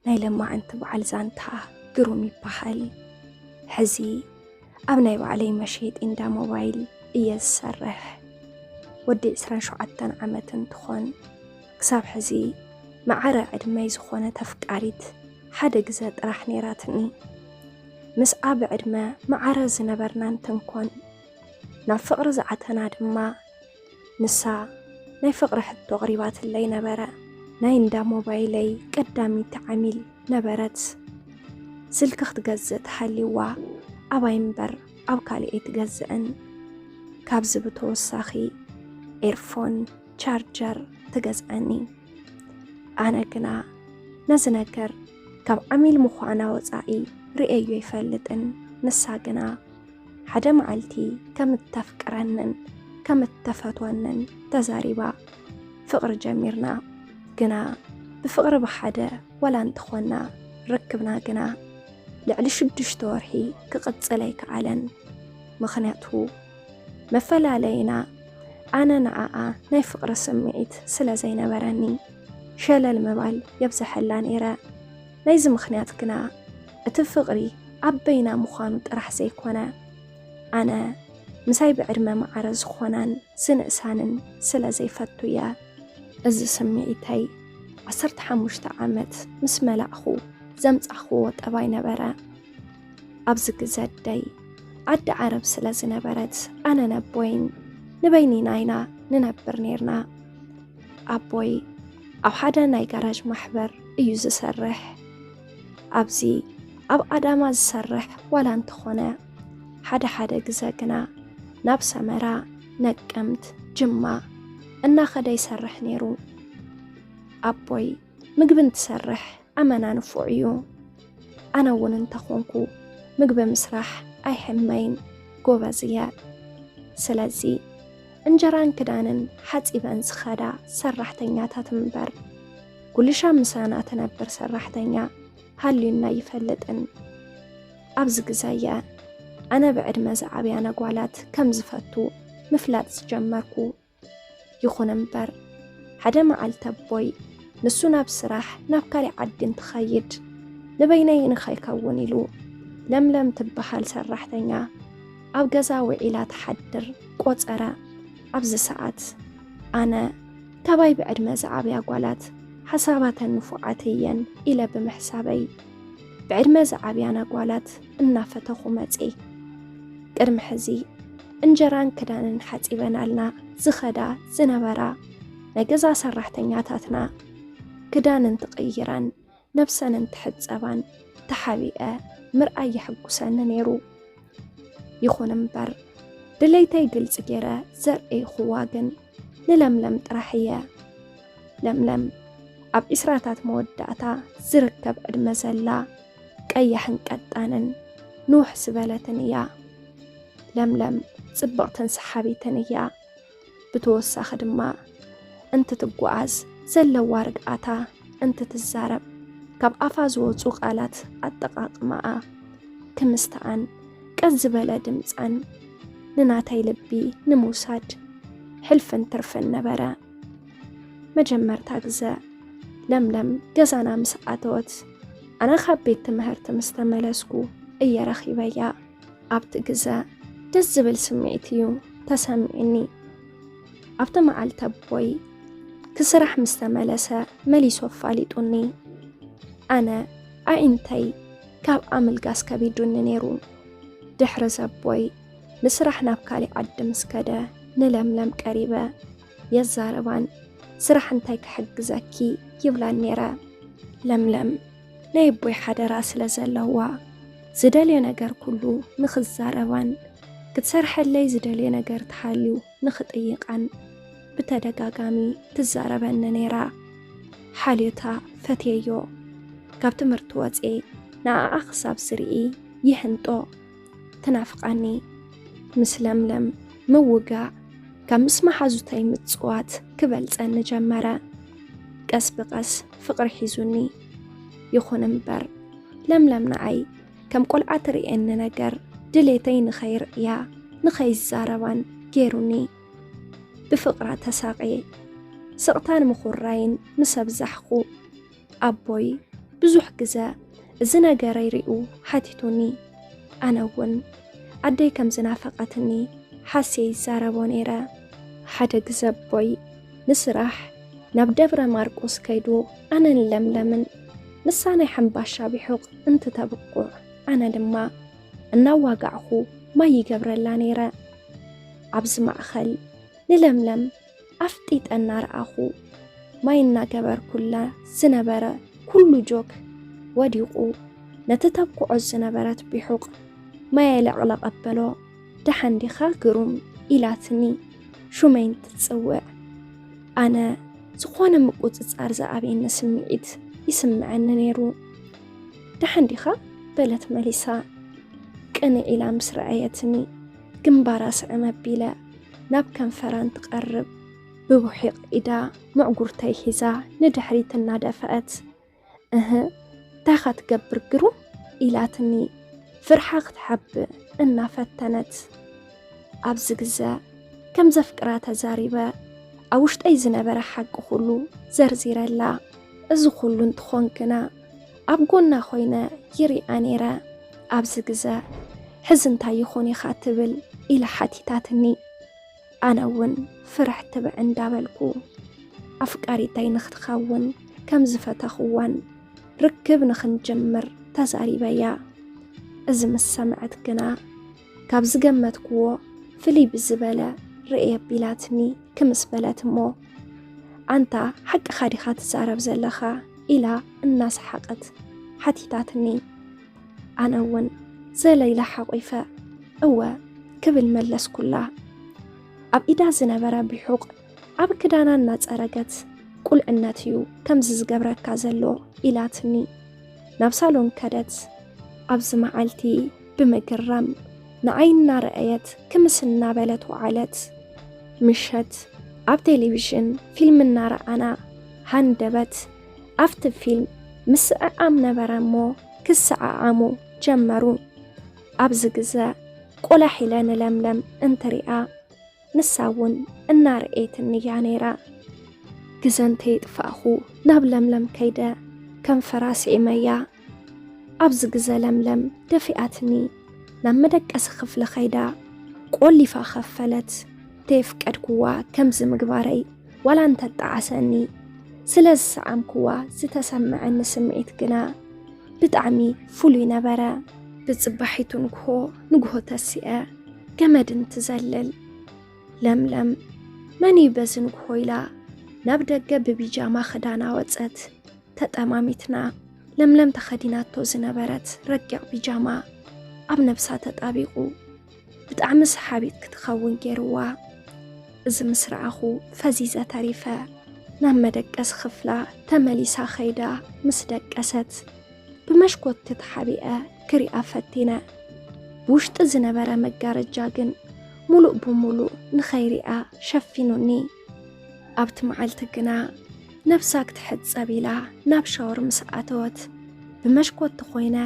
ናይ ለማዕንቲ በዓል ዛንታ ግሩም ይበሃል። ሕዚ ኣብ ናይ ባዕለይ መሸጢ እንዳ ሞባይል እየ ዝሰርሕ። ወዲ ዕስራን ሸውዓተን ዓመት እንትኾን፣ ክሳብ ሕዚ መዓረ ዕድመይ ዝኾነት ኣፍቃሪት ሓደ ግዘ ጥራሕ ነይራትኒ። ምስኣ ብዕድመ መዓረ ዝነበርና እንትንኮን፣ ናብ ፍቕሪ ዝኣተና ድማ ንሳ ናይ ፍቕሪ ሕቶ ኣቕሪባትለይ ነበረ። ናይ እንዳ ሞባይለይ ቀዳመይቲ ዓሚል ነበረት። ስልኪ ክትገዝእ ተሃልይዋ ኣባይ እምበር ኣብ ካልእ ኣይትገዝእን። ካብዚ ብተወሳኺ ኤርፎን፣ ቻርጀር ትገዝኣኒ። ኣነ ግና ነዚ ነገር ካብ ዓሚል ምዃና ወጻኢ ርእየዮ ኣይፈልጥን። ንሳ ግና ሓደ መዓልቲ ከም እተፍቅረንን ከም እተፈትወንን ተዛሪባ። ፍቕሪ ጀሚርና። ግና ብፍቕሪ ብሓደ ዋላ እንተኾና፣ ርክብና ግና ልዕሊ ሽዱሽተ ወርሒ ክቕጽል ኣይከኣለን። ምኽንያቱ፣ መፈላለይና ኣነ ንዓኣ ናይ ፍቕሪ ስምዒት ስለ ዘይነበረኒ፣ ሸለል ምባል የብዝሐላ ነይረ። ናይዚ ምኽንያት ግና እቲ ፍቕሪ ኣብ በይና ምዃኑ ጥራሕ ዘይኮነ፣ ኣነ ምሳይ ብዕድመ ማዕረ ዝኾናን ዝንእሳንን ስለ ዘይፈቱ እየ። እዚ ስምዒተይ ዓሰርተ ሓሙሽተ ዓመት ምስ መላእኹ ዘምጻእኽዎ ጠባይ ነበረ። ኣብዚ ግዘ ኣደይ ዓዲ ዓረብ ስለ ዝነበረት፣ ኣነን ኣቦይን ንበይኒና ኢና ንነብር ኔርና። ኣቦይ ኣብ ሓደ ናይ ጋራጅ ማሕበር እዩ ዝሰርሕ። ኣብዚ ኣብ ኣዳማ ዝሰርሕ ዋላ እንተኾነ፣ ሓደ ሓደ ግዘ ግና ናብ ሰመራ፣ ነቀምት፣ ጅማ እናኸደ ይሰርሕ ኔሩ። ኣቦይ ምግቢ እንትሰርሕ ኣመና ንፉዕ እዩ። ኣነ እውን እንተኾንኩ ምግቢ ምስራሕ ኣይሕመይን፣ ጎበዝ እየ። ስለዚ እንጀራን ክዳንን ሓጺበን ዝኸዳ ሰራሕተኛታት እምበር፣ ጉልሻ ምሳና ትነብር ሰራሕተኛ ሃልዩና ኣይፈልጥን። ኣብዚ ግዘ እየ ኣነ ብዕድመ ዝዓብያና ጓላት ከም ዝፈቱ ምፍላጥ ዝጀመርኩ። ይኹን እምበር፣ ሓደ መዓልቲ ኣቦይ ንሱ ናብ ስራሕ ናብ ካሊእ ዓዲ እንትኸይድ፣ ንበይነይ ንኸይከውን ኢሉ፣ ለምለም ትበሃል ሰራሕተኛ ኣብ ገዛ ውዒላ ትሓድር ቆጸረ። ኣብዚ ሰዓት ኣነ፣ ካባይ ብዕድመ ዝዓብያ ጓላት ሓሳባተን ንፉዓት እየን ኢለ ብምሕሳበይ፣ ብዕድመ ዝዓብያና ጓላት እናፈተኹ መጼ። ቅድሚ ሕዚ እንጀራን ክዳንን ሓጺበናልና ዝኸዳ ዝነበራ ናይ ገዛ ሰራሕተኛታትና፣ ክዳን እንትቕይራን ነብሰን እንትሕጸባን ተሓቢአ ምርኣይ የሐጉሰኒ ነይሩ። ይኹን እምበር፣ ድሌተይ ግልጺ ገይረ ዘርእይኹዋ ግን ንለምለም ጥራሕ እየ። ለምለም ኣብ ዒስራታት መወዳእታ ዝርከብ ዕድመ ዘላ፣ ቀያሕን ቀጣንን ንውሕ ዝበለትን እያ። ለምለም ጽብቕትን ሰሓቢትን እያ። ብተወሳኺ ድማ፣ እንትትጓዓዝ ዘለዋ ርግኣታ፣ እንትትዛረብ ካብ ኣፋ ዝወጹ ቃላት ኣጠቓቕማኣ፣ ክምስትኣን፣ ቀስ ዝበለ ድምጻን ንናተይ ልቢ ንምውሳድ ሕልፍን ትርፍን ነበረ። መጀመርታ ግዘ ለምለም ገዛና ምስ ኣተወት፣ ኣነ ካብ ቤት ትምህርቲ ምስ ተመለስኩ እየ ረኺበያ። ኣብቲ ግዘ ደስ ዝብል ስምዒት እዩ ተሰሚዑኒ። ኣብቲ መዓልቲ ኣቦይ ክስራሕ ምስ ተመለሰ መሊሱ ኣፋሊጡኒ። ኣነ ኣዒንተይ ካብ ኣምልጋስ ከቢዱኒ ነይሩ። ድሕሪ ዘቦይ ንስራሕ ናብ ካሊእ ዓዲ ምስ ከደ ንለምለም ቀሪበ የዛረባን፣ ስራሕ እንታይ ክሕግዘኪ ይብላን ነይረ። ለምለም ናይ ኣቦይ ሓደራ ስለ ዘለዋ፣ ዝደልዮ ነገር ኩሉ ንኽዛረባን፣ ክትሰርሐለይ ዝደልዮ ነገር ተሃልዩ ንኽጥይቓን ብተደጋጋሚ ትዛረበኒ ነይራ። ሓልዮታ ፈትየዮ። ካብ ትምህርቲ ወፅየ ንዓኣ ክሳብ ዝርኢ ይህንጦ። ትናፍቓኒ። ምስ ለምለም ምውጋዕ፣ ካብ ምስ መሓዙተይ ምጽዋት ክበልጸኒ ጀመረ። ቀስ ብቐስ ፍቕሪ ሒዙኒ። ይኹን እምበር፣ ለምለም ንዓይ ከም ቆልዓ ትርእየኒ ነገር፣ ድሌተይ ንኸይርእያ፣ ንኸይዛረባን ገይሩኒ። ብፍቕራ ተሳቕየ። ስቕታን ምኹራይን ምስ ኣብዛሕኹ፣ ኣቦይ ብዙሕ ግዘ እዚ ነገረይ ሪኡ ሓቲቱኒ። ኣነ እውን ኣደይ ከም ዝናፈቐትኒ ሓስየ ይዛረቦ ነይረ። ሓደ ግዘ ኣቦይ ንስራሕ ናብ ደብረ ማርቆስ ከይዱ፣ ኣነን ለምለምን ንሳ ናይ ሕምባሻ ቢሑቕ እንትተብቁዕ፣ ኣነ ድማ እናዋጋዕኹ ማይ ይገብረላ ነይረ። ኣብዚ ማእኸል ንለምለም ኣፍጢጠ እናረኣኹ ማይ እናገበርኩላ ዝነበረ ኩሉ ጆክ ወዲቑ፣ ነቲ ተብኩዖ ዝነበረት ቢሑቕ ማይ ኣለቕለቐ ኣበሎ። ደሓን ዲኻ ግሩም? ኢላትኒ ሹመይ እንትትጽውዕ፣ ኣነ ዝኾነ ምቁጽጻር ዝኣብየኒ ስምዒት ይስምዐኒ ነይሩ። ደሓን ዲኻ? በለት መሊሳ። ቅንዕ ኢላ ምስ ረኣየትኒ፣ ግንባራ ስዕም ኣቢለ ናብ ከንፈራ እንትቐርብ፣ ብቡሒቕ ኢዳ ምዕጉርተይ ሒዛ ንድሕሪት እናደፍአት፣ "እህ፣ እንታይ ኢኻ ትገብር ግሩም?" ኢላትኒ ፍርሓ ክትሓብእ እናፈተነት። ኣብዚ ግዘ ከም ዘፍቅራ ተዛሪበ፣ ኣብ ውሽጠይ ዝነበረ ሓቂ ኩሉ ዘርዚረላ። እዚ ኩሉ እንትኾን ግና ኣብ ጎና ኮይነ ይሪኣ ነይረ። ኣብዚ ግዘ፣ "ሕዚ እንታይ ይኾን ኢኻ ትብል?" ኢላ ሓቲታትኒ። ኣነ እውን ፍርሕ ትብዕ እንዳበልኩ፣ ኣፍቃሪተይ ንኽትኸውን ከም ዝፈተኽዋን ርክብ ንኽንጅምር ተዛሪበያ። እዚ ምስ ሰምዐት ግና፣ ካብ ዝገመትክዎ ፍልይ ብዝበለ ርእየ ኣቢላትኒ ክምስ በለት እሞ፣ "ኣንታ ሓቅኻ ዲኻ ትዛረብ ዘለኻ?" ኢላ እናሰሓቐት ሓቲታትኒ። ኣነ እውን ዘለ ኢለ ሓቒፈ፣ "እወ" ክብል መለስኩላ። ኣብ ኢዳ ዝነበረ ቢሑቕ ኣብ ክዳና እናጸረገት፣ "ቁልዕነት እዩ ከምዚ ዝገብረካ ዘሎ" ኢላትኒ። ናብ ሳሎን ከደት። ኣብዚ መዓልቲ ብምግርራም ንዓይ እናረኣየት ክምስ እናበለት ወዓለት። ምሸት ኣብ ቴሌቪዥን ፊልም እናረኣና ሃንደበት ኣብቲ ፊልም ምስዕዓም ነበረ እሞ ክሰዓዓሙ ጀመሩ። ኣብዚ ግዘ ቆላሕ ኢለ ንለምለም እንትሪኣ፣ ንሳ እውን እናርኤትኒ እያ ነይራ። ግዘ እንተየጥፋእኹ ናብ ለምለም ከይደ ከንፈራ ስዒመያ። ኣብዚ ግዘ ለምለም ደፊኣትኒ ናብ መደቀሲ ክፍሊ ከይዳ ቆሊፋ ከፈለት። ተየፍቀድኩዋ ከምዚ ምግባረይ ዋላ እንተጣዓሰኒ፣ ስለ ዝሰዓምኩዋ ዝተሰመዐኒ ስምዒት ግና ብጣዕሚ ፍሉይ ነበረ። ብጽባሒቱ ንግሆ ንግሆ ተሲአ ገመድ እንትዘልል፣ ለምለም መን እዩ በዚ ንግሆ ኢላ ናብ ደገ ብቢጃማ ክዳና ወጸት። ተጠማሚትና። ለምለም ተኸዲናቶ ዝነበረት ረቂቕ ቢጃማ ኣብ ነብሳ ተጣቢቑ ብጣዕሚ ሰሓቢት ክትኸውን ገይርዋ። እዚ ምስ ረኣኹ ፈዚዘ ተሪፈ። ናብ መደቀሲ ክፍላ ተመሊሳ ከይዳ ምስ ደቀሰት፣ ብመሽኮት ተተሓቢአ ክሪኣ ፈቲነ። ብውሽጢ ዝነበረ መጋረጃ ግን ሙሉእ ብሙሉእ ንኸይሪኣ ሸፊኑኒ። ኣብቲ መዓልቲ ግና ነብሳ ክትሕጸብ ኢላ ናብ ሻወር ምስ ኣተወት፣ ብመሽኮት ኮይነ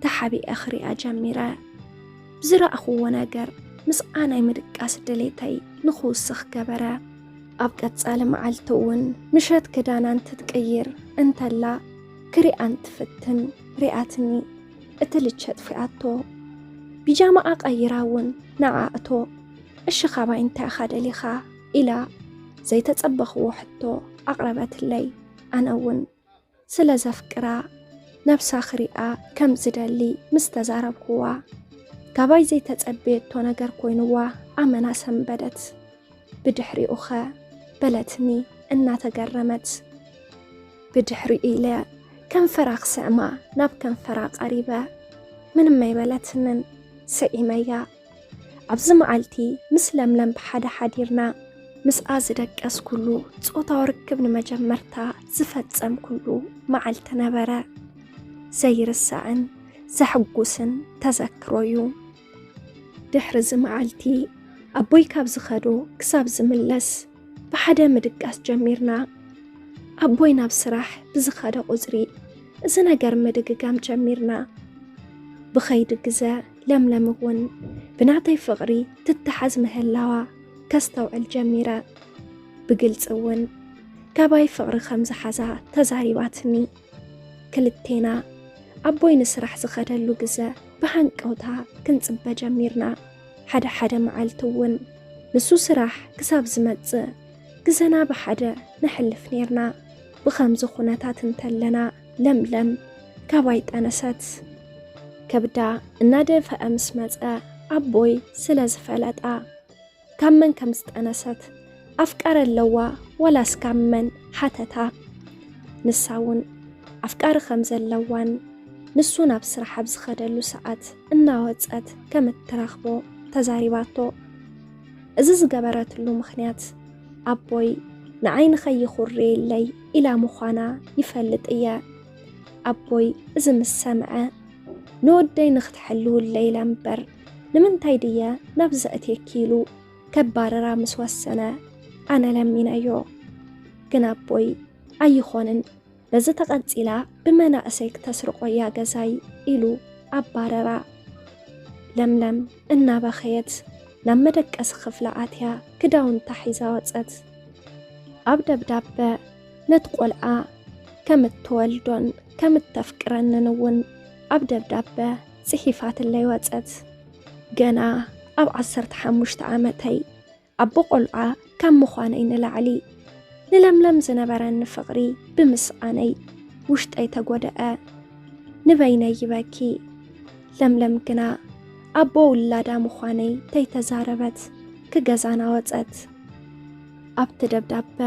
ተሓቢአ ክሪኣ ጀሚረ። ብዝረኣኽዎ ነገር ምስኣ ናይ ምድቃስ ድሌተይ ንኽውስኽ ገበረ። ኣብ ቀጻሊ መዓልቲ እውን ምሸት ክዳና እንትትቅይር እንተላ ክሪኣ እንትፍትን ሪኣትኒ። እቲ ልቸ ኣጥፊኣቶ። ቢጃማኣ ቀይራ እውን ንዓ እቶ። "እሺ ካባይ እንታይ ኢኻ ደሊኻ?" ኢላ ዘይተጸበኽዎ ሕቶ ኣቕረበትለይ። ኣነ እውን ስለ ዘፍቅራ ነብሳ ክሪኣ ከም ዝደሊ ምስ ተዛረብክዋ፣ ካባይ ዘይተጸበየቶ ነገር ኮይንዋ ኣመና ሰንበደት። "ብድሕሪኡኸ?" በለትኒ እናተገረመት። ብድሕሪኡ ኢለ ከንፈራ ክስዕማ ናብ ከንፈራ ቀሪበ። ምንም ኣይበለትንን፣ ስዒመያ። ኣብዚ መዓልቲ ምስ ለምለም ብሓደ ሓዲርና። ምስኣ ዝደቀስኩሉ፣ ጾታዊ ርክብ ንመጀመርታ ዝፈጸምኩሉ መዓልቲ ነበረ። ዘይርሳዕን ዘሕጉስን ተዘክሮ እዩ። ድሕሪ እዚ መዓልቲ፣ ኣቦይ ካብ ዝኸዶ ክሳብ ዝምለስ፣ ብሓደ ምድቃስ ጀሚርና። ኣቦይ ናብ ስራሕ ብዝኸደ ቁጽሪ፣ እዚ ነገር ምድግጋም ጀሚርና። ብኸይዲ ግዘ፣ ለምለም እውን ብናተይ ፍቕሪ ትተሓዝ ምህላዋ ከስተውዕል ጀሚረ። ብግልጺ እውን ካባይ ፍቕሪ ከም ዝሓዛ ተዛሪባትኒ። ክልቴና ኣቦይ ንስራሕ ዝኸደሉ ግዘ ብሃንቀውታ ክንጽበ ጀሚርና። ሓደ ሓደ መዓልቲ እውን ንሱ ስራሕ ክሳብ ዝመጽእ ግዘና ብሓደ ነሕልፍ ኔርና። ብኸምዚ ኩነታት እንተለና ለምለም ካባይ ጠነሰት። ከብዳ እናደፈአ ምስ መጸ ኣቦይ ስለ ዝፈለጣ ካብ መን ከም ዝጠነሰት ኣፍቃሪ ኣለዋ ዋላስ ካብ መን ሓተታ። ንሳ እውን ኣፍቃሪ ከም ዘለዋን ንሱ ናብ ስራሕ ኣብ ዝኸደሉ ሰዓት እናወጸት ከም እትረኽቦ ተዛሪባቶ። እዚ ዝገበረትሉ ምኽንያት ኣቦይ ንዓይ ንኸይኹርየለይ ኢላ ምዃና ይፈልጥ እየ። ኣቦይ እዚ ምስ ሰምዐ ንወደይ ንኽትሕልውለይ ኢለ እምበር ንምንታይ ድየ ናብ ዘእትየኪ ኢሉ ከባረራ ምስ ወሰነ ኣነ ለሚነዮ። ግን ኣቦይ ኣይኾንን፣ በዚ ተቐጺላ ብመናእሰይ ክተስርቆያ ገዛይ ኢሉ ኣባረራ። ለምለም እናበኸየት ናብ መደቀሲ ክፍላ ኣትያ ክዳውንታ ሒዛ ወጸት። ኣብ ደብዳበ ነቲ ቆልዓ ከም እትወልዶን ከም እተፍቅረንን እውን ኣብ ደብዳበ ጽሒፋትለይ ወጸት። ገና ኣብ ዓሰርተ ሓሙሽተ ዓመተይ ኣቦ ቆልዓ ካብ ምዃነይ ንላዕሊ ንለምለም ዝነበረኒ ፍቕሪ ብምስኣነይ ውሽጠይ ተጎደኣ። ንበይነይ ይበኪ። ለምለም ግና ኣቦ ውላዳ ምዃነይ ተይተዛረበት ክገዛና ወጸት። ኣብቲ ደብዳበ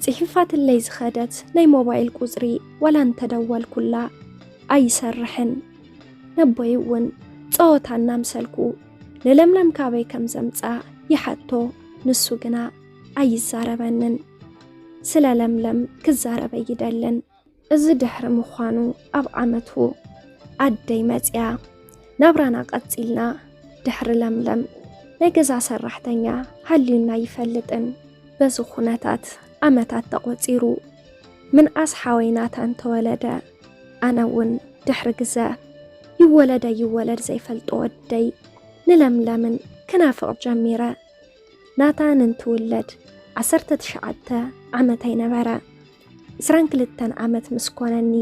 ጽሒፋትለይ ዝኸደት ናይ ሞባይል ቁጽሪ ዋላ እንተደወልኩላ ኣይሰርሕን። ነቦይ እውን ጸወታ እናምሰልኩ ንለምለም ካበይ ከም ዘምጻ ይሓቶ፣ ንሱ ግና ኣይዛረበንን። ስለ ለምለም ክዛረብ ኣይደልን። እዚ ድሕሪ ምዃኑ ኣብ ዓመቱ ኣደይ መጽያ ናብራና ቀጺልና። ድሕሪ ለምለም ናይ ገዛ ሰራሕተኛ ሃልዩና ይፈልጥን። በዚ ኩነታት ዓመታት ተቖጺሩ። ምንኣስ ሓወይ ናታን ተወለደ። ኣነ እውን ድሕሪ ግዘ ይወለደ ይወለድ ዘይፈልጦ ወደይ ንለምለምን ክናፍቕ ጀሚረ። ናታን እንትውለድ ዓሰርተ ትሽዓተ ዓመተይ ነበረ። ዕስራን ክልተን ዓመት ምስ ኮነኒ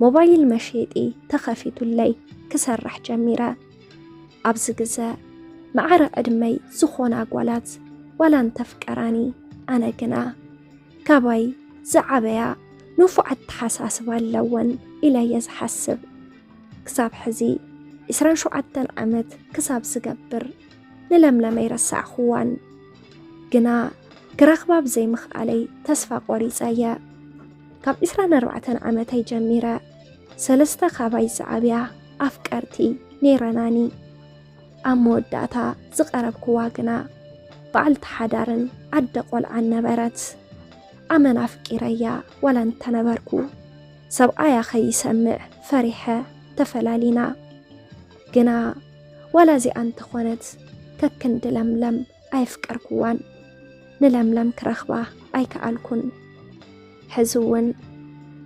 ሞባይል መሸጢ ተኸፊቱለይ ክሰርሕ ጀሚረ። ኣብዚ ግዘ ማዕረ ዕድመይ ዝኾና ጓላት ዋላ እንተፍቀራኒ ኣነ ግና ካባይ ዝዓበያ ንፉዕ ኣተሓሳስባ ኣለወን ኢለ እየ ዝሓስብ። ክሳብ ሕዚ ዕስራን ሸውዓተን ዓመት ክሳብ ዝገብር ንለምለም ኣይረሳዕኽዋን። ግና ክረኽባ ብዘይምኽኣለይ ተስፋ ቆሪጸ እየ። ካብ ዕስራን ኣርባዕተን ዓመተይ ጀሚረ ሰለስተ ካባይ ዝዓብያ ኣፍቀርቲ ነይረናኒ። ኣብ መወዳእታ ዝቐረብክዋ ግና በዓልቲ ሓዳርን ኣደ ቆልዓን ነበረት። ኣመና ኣፍቂረያ ዋላ እንተነበርኩ ሰብኣያ ከይሰምዕ ፈሪሐ ተፈላሊና። ግና ዋላ እዚኣ እንተኾነት ከክንዲ ለምለም ኣየፍቀርክዋን ንለምለም ክረኽባ ኣይከኣልኩን። ሕዚ እውን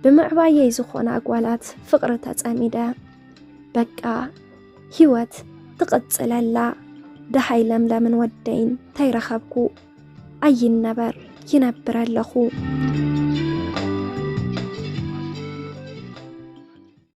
ብምዕባየይ ዝኾና ጓላት ፍቕሪ ተጸሚደ። በቃ ህይወት ትቕጽለላ። ደሃይ ለምለምን ወደይን ተይረኸብኩ ኣይነበር ይነብር ኣለኹ።